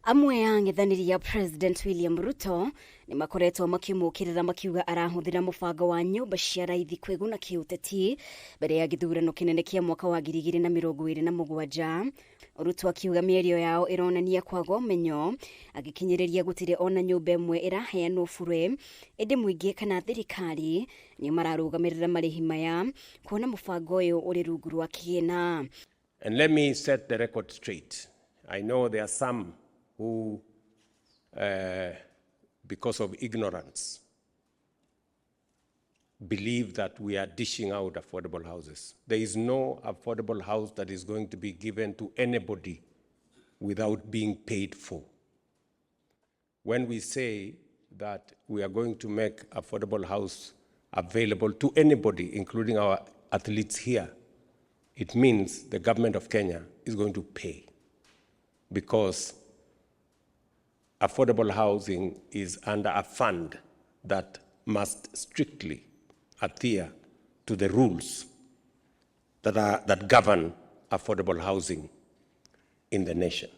Amwe a ang'ethanĩri ya President William Ruto nĩ makoretwo makĩmũkĩrĩra makiuga arahũthĩra mũbango wa nyũmba cia raithi kwĩguna kĩũteti mbere ya gĩthurano kĩnene kĩa mwaka wa 2027. Ruto akiuga mĩario yao ĩronania kwaga ũmenyo, agĩkinyĩrĩria gũtirĩ ona nyũmba ĩmwe ĩraheanwo bure, ĩndĩ mũingĩ kana thirikari nĩ mararũgamĩrĩra marĩhi maya kuona mũbango ũyũ ũrĩ rungu rwa kĩgĩna. And let me set the record straight. I know there are some who, because of ignorance, believe that we are dishing out affordable houses. There is no affordable house that is going to be given to anybody without being paid for. When we say that we are going to make affordable house available to anybody, including our athletes here, it means the government of Kenya is going to pay, because affordable housing is under a fund that must strictly adhere to the rules that govern affordable housing in the nation.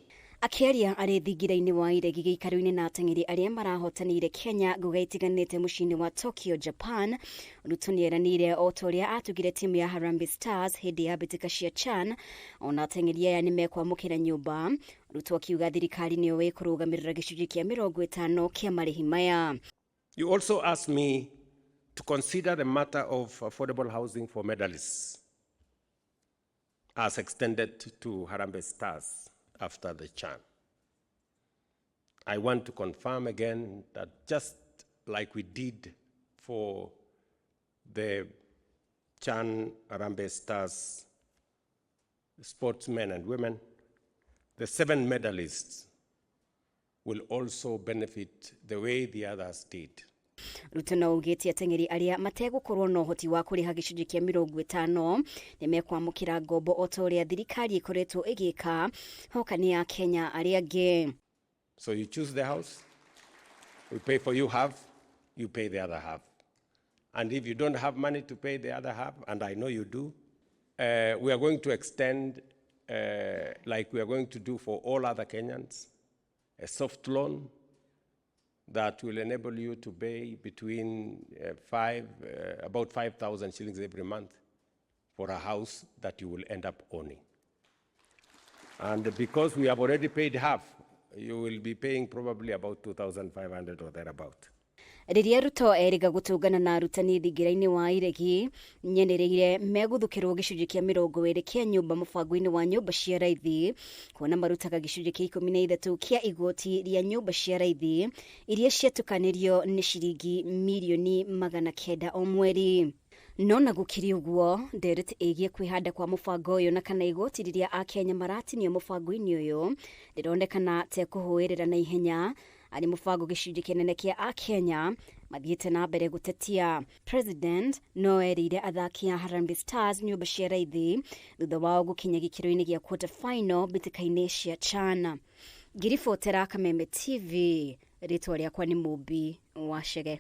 Akĩaria arĩ thingira-inĩ wa iregi gĩikaro-inĩ na ateng'eri arĩa marahotanĩire Kenya ngũga itiganĩte mũciĩ-inĩ wa Tokyo, Japan, Ruto nĩeranĩire o ta ũrĩa atugire timu ya Harambee Stars hĩndĩ ya mbĩtĩka cia CHAN, ona ateng'eri aya nĩ mekwamũkĩra nyũmba. Ruto akiuga thirikari nĩyo ĩkũrũgamĩrĩra gĩcunjĩ kĩa 50 kĩa marĩhi maya. You also asked me to consider the matter of affordable housing for medalists as extended to Harambee Stars after the CHAN. I want to confirm again that just like we did for the CHAN Harambee Stars sportsmen and women, the 7 medalists will also benefit the way the others did. Ruto no augĩte ateng'eri arĩa mategũkorwo na ũhoti wa kũrĩha gĩcunjĩ kĩa 50 nĩ mekwamũkĩra ngombo o ta ũrĩa thirikari ĩkoretwo ĩgĩka hoka nĩ ya Kenya arĩa angĩ. So you choose the house, we pay for you half, you pay the other half. And if you don't have money to pay the other half, and I know you do, we are going to extend, like we are going to do for all other Kenyans, a soft loan that will enable you to pay between about 5,000 shillings every month for a house that you will end up owning. And because we have already paid half, you will be paying probably about 2,500 or thereabout. Rĩrĩa Ruto erĩga gũtũngana na arutani thingira-inĩ wa iregi nyenĩrĩire megũthukĩrwo gĩcunjĩ kĩa 20 kĩa nyũmba mũbango-inĩ wa nyũmba cia raithi, kuona marutaga gĩcunjĩ kĩa 13 kĩa igoti rĩa nyũmba cia raithi iria ciatukanĩrio nĩ ciringi mirioni 900 o mweri. No na gũkĩrĩ ũguo, ndereti ĩgiĩ kwĩhanda kwa mũbango ũyũ na kana igoti rĩrĩa akenya maratinio mũbango-inĩ ũyũ rĩronekana te kũhũĩrĩra na ihenya, arĩ mũbango gĩcunjĩ kĩnene kĩa akenya mathiĩte na mbere gũtetia. President no erĩire athaki a Harambee Stars nyũmba cia raithi thutha wao gũkinya gĩkĩro-inĩ gĩa quarter final mbĩtĩka-inĩ cia CHAN. Ngiribotera Kameme TV, rĩtwa rĩakwa nĩ Mũmbi wa Chege.